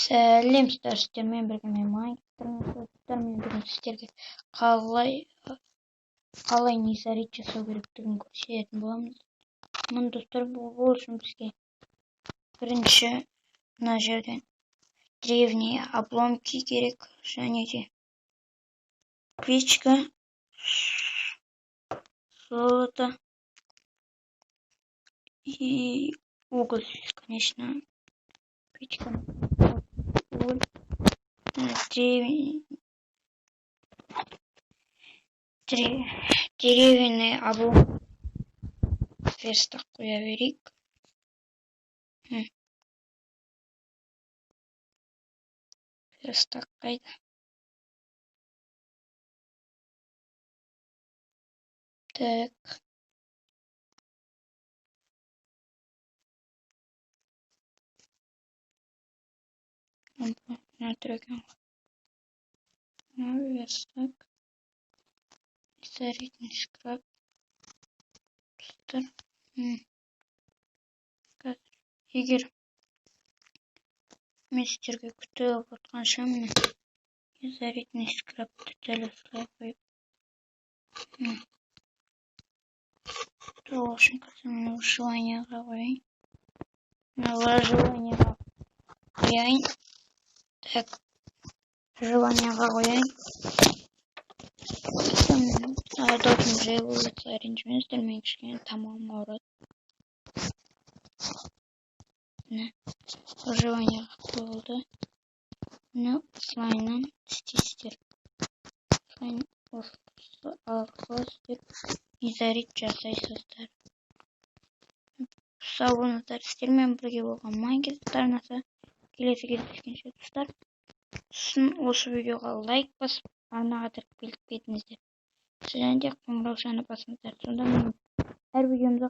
Сәлем, сіздермен бірге мен, Майнкрафт. Достар, мен бүгін сіздерге қалай незерит жасау керектігін көрсететін боламыз. Міне, достар, бұл үшін бізге бірінші мына жерден древние обломки керек және де печка, золото и уголь, конечно. Печка, уголь, деревянный обломок, верстак қоя берейік. Верстак қайда? Так, мына тұр екен ғой мына верстак, незеритный скрап. Достар, қазір егер мен сіздерге күтіп отқанша, міне, незеритный скрапты дәл осылай қойып, сол үшін қазір мына выживанияға қояйын, мына выживанияға қояйын. Так, выживанияға қояйын. Даусым жай болып жатса, ренжімеңіздер, мен кішкене тамағым ауырады. Міне, выживанияға қойылды. Міне, осылайынан істейсіздер. Осылай, осы арқылы сіздер незерит жасайсыздар. Сау болыңыздар! Сіздермен бірге болған Майнкрафт арнасы. Келесі кездескенше, достар! Сосын осы видеоға лайк басып, арнаға тіркеліп кетіңіздер және де қоңыраушаны басыңыздар, сонда менің әр видеомда